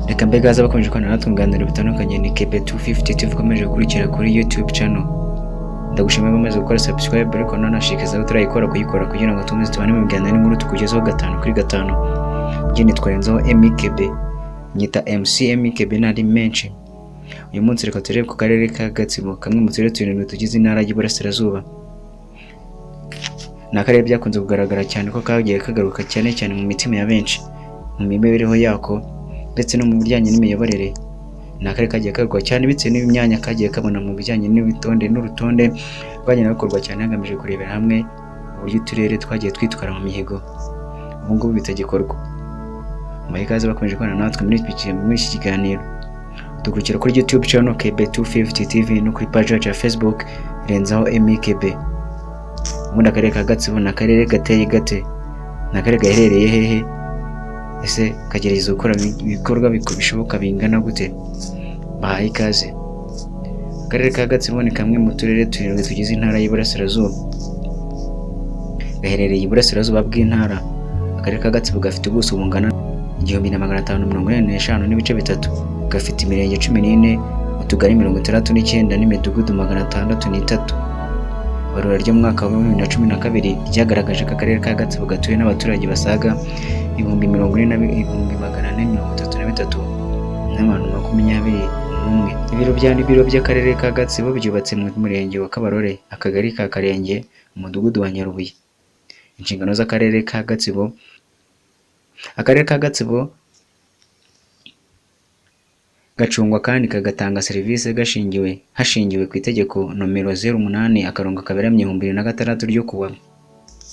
Reka mbega haza bakomeje kubana natwe mu biganiro bitandukanye. Ni KB250 TV ukomeje gukurikira kuri YouTube channel. Ndagushimiye bamaze gukora subscribe, ariko nanashishikariza utarayikora kuyikora kugira ngo tukomeze tubane mu biganiro n'inkuru tukugezeho gatanu kuri gatanu. Njye nitwa Renzaho MKB, nyita MC MKB n'andi menshi. Uyu munsi reka turebe ku karere ka Gatsibo, kamwe mu turere turindwi tugize intara y'Iburasirazuba. Ni akarere byakunze kugaragara cyane ko kagiye kagaruka cyane cyane mu mitima ya benshi, mu mibereho yako ndetse no mu bijyanye n'imiyoborere. Ni akarere kagiye kagaruka cyane bitewe n'imyanya kagiye kabona mu bijyanye n'ibitonde n'urutonde rwagenda rukorwa cyane hagamijwe kurebera hamwe uburyo uturere twagiye twitwara mu mihigo ubu ngubu bitagikorwa. Mubahe ikaze bakomeje kubana natwe muri iki kiganiro. Dukurikira kuri YouTube channel KB250 TV no kuri page yacu ya Facebook Renzaho MKB. Ubundi akarere ka Gatsibo ni akarere gateye gate? Ni akarere gaherereye hehe? Ese kagerageza gukora ibikorwa bishoboka bingana gute? Bahaye ikaze. Akarere ka Gatsibo ni kamwe mu turere turindwi tugize intara y'Iburasirazuba. Gaherereye iburasirazuba bw'intara. Akarere ka Gatsibo gafite ubuso bungana 1585.3. Gafite imirenge 14, utugari 69 n'imidugudu 603. Ibarura ry'umwaka wa 2012 ryagaragaje ko akarere ka Gatsibo gatuwe n'abaturage basaga 4,433,021 n'abantu. Ibiro by'akarere ka Gatsibo byubatse mu murenge wa Kabarore, akagari ka Karenge, umudugudu wa Nyarubuye. Inshingano z'akarere ka Gatsibo. Akarere ka Gatsibo gacungwa kandi kagatanga serivisi hashingiwe ku itegeko nomero 08-2006 ryo kuwa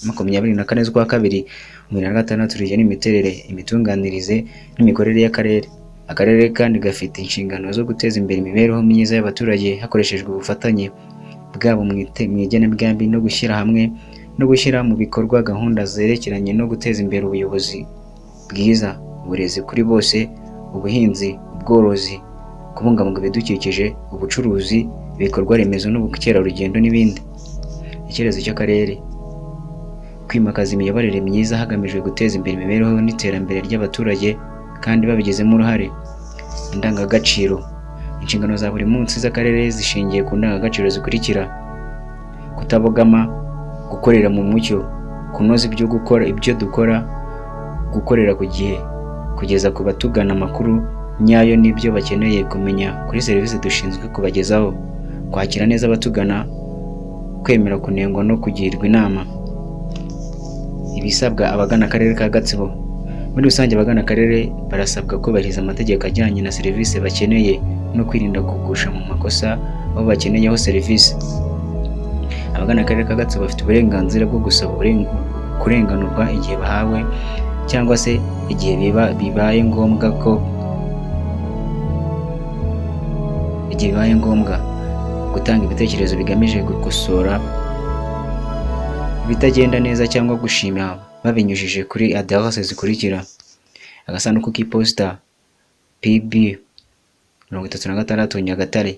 24 z'ukwa kabiri 2006 rigena imiterere, imitunganirize n'imikorere y'akarere. Akarere kandi gafite inshingano zo guteza imbere imibereho myiza y'abaturage hakoreshejwe ubufatanye bwabo mu igenamigambi no gushyira hamwe no gushyira mu bikorwa gahunda zerekeranye no guteza imbere ubuyobozi bwiza, uburezi kuri bose, ubuhinzi, ubworozi, kubungabunga ibidukikije, ubucuruzi, ibikorwa remezo n'ubukerarugendo n'ibindi. Icyerekezo cy'akarere: kwimakaza imiyoborere myiza hagamijwe guteza imbere imibereho n'iterambere ry'abaturage kandi babigizemo uruhare. Indangagaciro: inshingano za buri munsi z'akarere zishingiye ku ndangagaciro zikurikira: kutabogama, gukorera mu mucyo, kunoza ibyo gukora ibyo dukora, gukorera ku gihe, kugeza ku batugana amakuru nyayo n'ibyo bakeneye kumenya kuri serivisi dushinzwe kubagezaho, kwakira neza abatugana, kwemera kunengwa no kugirwa inama. Ibisabwa abagana akarere ka Gatsibo. Muri rusange, abagana akarere barasabwa kubahiriza amategeko ajyanye na serivisi bakeneye no kwirinda kugusha mu makosa abo bakeneyeho serivisi. Abagana akarere ka Gatsibo bafite uburenganzira bwo gusaba kurenganurwa igihe bahawe cyangwa se igihe bibaye ngombwa ko igihe bibaye ngombwa gutanga ibitekerezo bigamije gukosora ibitagenda neza cyangwa gushima babinyujije kuri aderese zikurikira: agasanduku k'iposita PB 36, Nyagatare,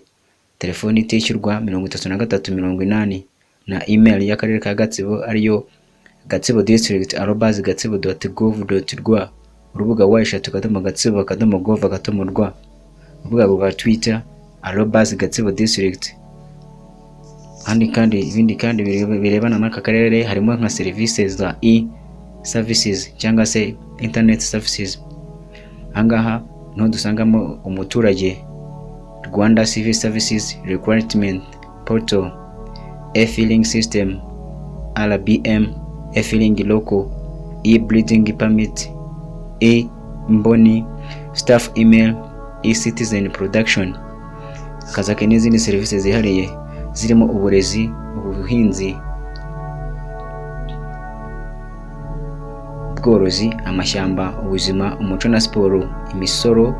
telefoni itishyurwa 33 80 na email y'akarere ka Gatsibo ariyo gatsibodistrict@gatsibo.gov.rw, urubuga www.gatsibo.gov.rw, urubuga rwa Twitter @gatsibodistrict. Ahandi kandi, ibindi kandi birebana n'aka karere harimo nka serivisi za e services cyangwa se internet services. Ahangaha niho dusangamo umuturage, Rwanda Civil Services Recruitment Portal, e-filing system, RBM e-filing local, e-building permit, e-mboni, staff email, e-citizen production. Hakaza n'izindi serivisi zihariye zirimo uburezi, ubuhinzi, ubworozi, amashyamba, ubuzima, umuco na siporo, imisoro,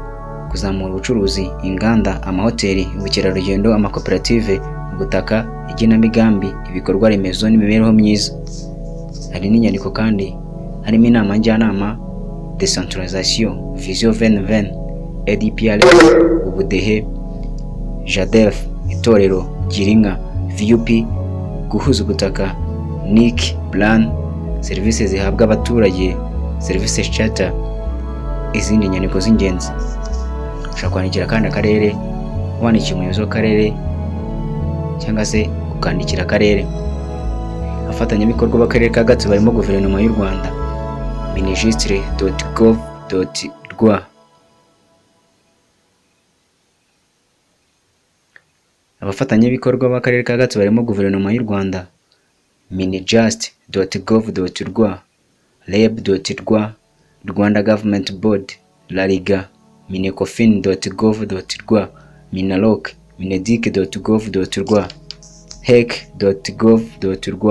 kuzamura ubucuruzi, inganda, amahoteli, ubukerarugendo, amakoperative, ubutaka, igenamigambi, ibikorwa remezo n'imibereho myiza. Hari n'inyandiko kandi harimo inama njyanama, decentralisation, Vision 2020, ADPR, ubudehe, JADF, itorero, Girinka, VUP, guhuza ubutaka, NIC plan, serivisi zihabwa abaturage, serivisi charter, izindi nyandiko z'ingenzi. Ushobora kwandikira kandi akarere, wandikiye umuyobozi w'akarere cyangwa se ukandikira akarere. Abafatanyabikorwa b'akarere ka Gatsibo barimo Guverinoma y'u Rwanda, minijust.gov.rw. Abafatanyabikorwa b'akarere ka Gatsibo barimo Guverinoma y'u Rwanda, minijust.gov.rw, reb.rw, Rwanda Government Board, RALGA, minecofin.gov.rw, minaloc, mineduc.gov.rw, hec.gov.rw,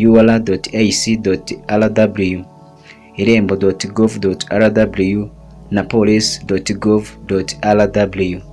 ur.ac.rw, irembo.gov.rw na police.gov.rw.